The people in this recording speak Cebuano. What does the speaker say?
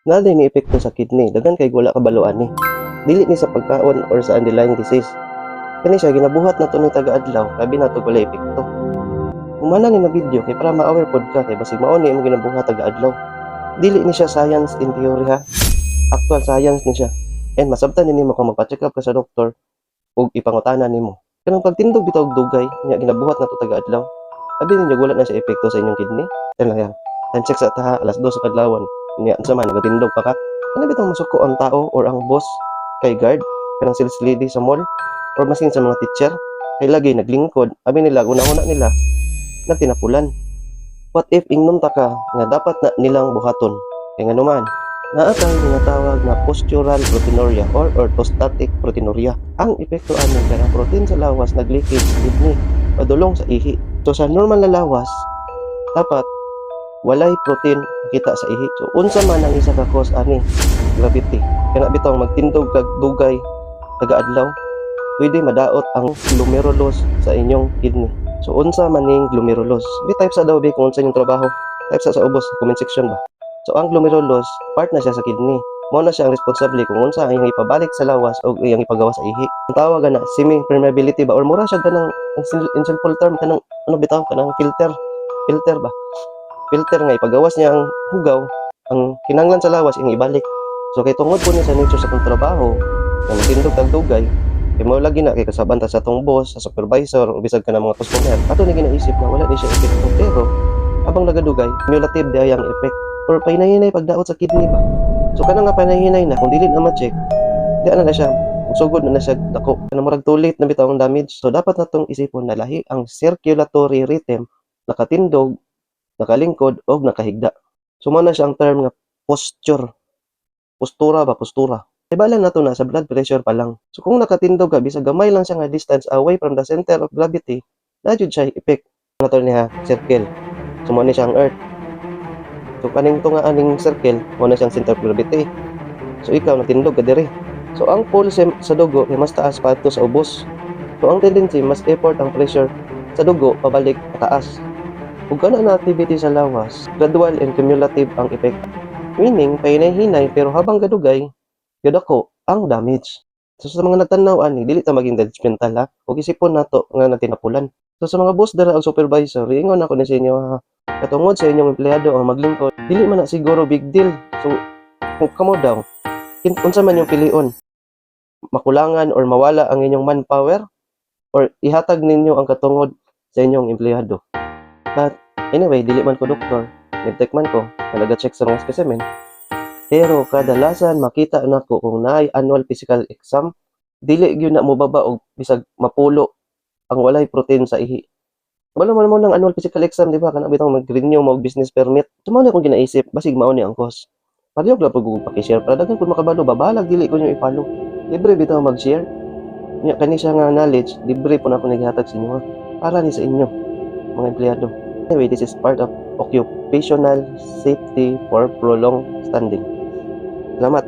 Naa ni epekto sa kidney, daghan kay wala kabalo ani. Dili ni sa pagkaon or sa underlying disease. Kani siya ginabuhat nato ni taga-adlaw, labi nato wala epekto. Humana ni na video kay para ma-aware pod ka kay basig mao ni imong ginabuhat taga-adlaw. Dili ni siya science in theory ha. Actual science ni siya. And masabtan ni nimo kung magpa-check up ka sa doktor ug ipangutana nimo. Kanang pagtindog bitaw og dugay nya ginabuhat nato taga-adlaw. Abi ninyo wala na siya epekto sa inyong kidney? Yan lang yan. Time check sa taha, alas 2 sa kadlawon. Nya unsa man nagatindog pa ka? Ano bitong masuko ang tao or ang boss kay guard, kanang sales lady sa mall or maskin sa mga teacher kay lagi naglingkod, abi nila una-una nila nagtinapulan. What if ingnon ta ka nga dapat na nilang buhaton? Kay ngano man, naa tay ginatawag na postural proteinuria or orthostatic proteinuria. Ang epekto ani kay ang protein sa lawas nag-leakage sa kidney padulong sa ihi. So sa normal na lawas, dapat walay protein makita sa ihi. So unsa man ang isa ka cause ani? Gravity. Kana bitong magtindog kag dugay taga-adlaw, pwede madaot ang glomerulus sa inyong kidney. So unsa man ning glomerulus? Di type sa daw bi kung unsa inyong trabaho. Type sa ubos comment section ba. So ang glomerulus, part na siya sa kidney. Mao na siya ang responsable kung unsa ang iyang ipabalik sa lawas o iyang ipagawas sa ihi. Ang tawag na semi permeability ba or mura siya kanang in simple term kanang ano bitaw, kanang filter, filter ba, filter nga ipagawas niya ang hugaw, ang kinanglan sa lawas iyang ibalik. So kay tungod po niya sa nature sa atong trabaho nga magtindog tag dugay, kay mao lagi na kay kasaban ta sa atong boss, sa supervisor o bisag ka ng mga customer, ato ni ginaisip na wala ni siya epekto, pero habang nagadugay, cumulative di ang effect or pahinay-hinay pagdaot sa kidney ba. So kana nga pahinay-hinay na, kung dili na ma-check, di na na siya sugod na na siya dako kana, murag too late na bitaw ang damage. So dapat natong isipon na lahi ang circulatory rhythm, nakatindog, nakalingkod og nakahigda. So mao na siya ang term nga posture, postura ba, postura. Ibala na to na sa blood pressure pa lang. So kung nakatindog ka, bisag gamay lang siya nga distance away from the center of gravity, na jud siya effect. Ano to niya, circle. So mao ni siya ang earth. So kaning tunga aning circle, mao na siyang center of gravity. So ikaw natindog ka diri. So ang pulse sa dugo kay mas taas pa adto sa ubos. So ang tendency, mas effort ang pressure sa dugo pabalik pataas. Ug kana na activity sa lawas, gradual and cumulative ang effect. Meaning, pahinay-hinay pero habang gadugay, gadako ang damage. So sa mga nagtanaw ani, dili ta maging judgmental ha. Ug isipon nato nga nagtinapulan. So sa mga boss dara og supervisor, ingon ako ni sa inyo ha. Katungod sa inyong empleyado ang maglingkod, dili man na siguro big deal. So kung kamo daw, unsa man yung pilion? Makulangan or mawala ang inyong manpower or ihatag ninyo ang katungod sa inyong empleyado? But anyway, dili man ko doktor, medtech man ko, na naga-check sa mga specimen. Pero kadalasan makita nako kung naay annual physical exam, dili gyud na mobaba og bisag mapulo ang walay protein sa ihi. Wala man mo ng annual physical exam, di ba? Kana bitong mag-renew mo og business permit. So mao na akong ginaisip, basig mao ni ang cause. Palihog lang pag paki-share para daghan pud makabalo ba, bahalag dili ko nyo i-follow. Libre bitaw mag-share. Nya kani siya nga knowledge, libre po na ako naghatag sa inyo ha. Para ni sa inyo mga empleyado. Anyway, this is part of occupational safety for prolonged standing. Salamat.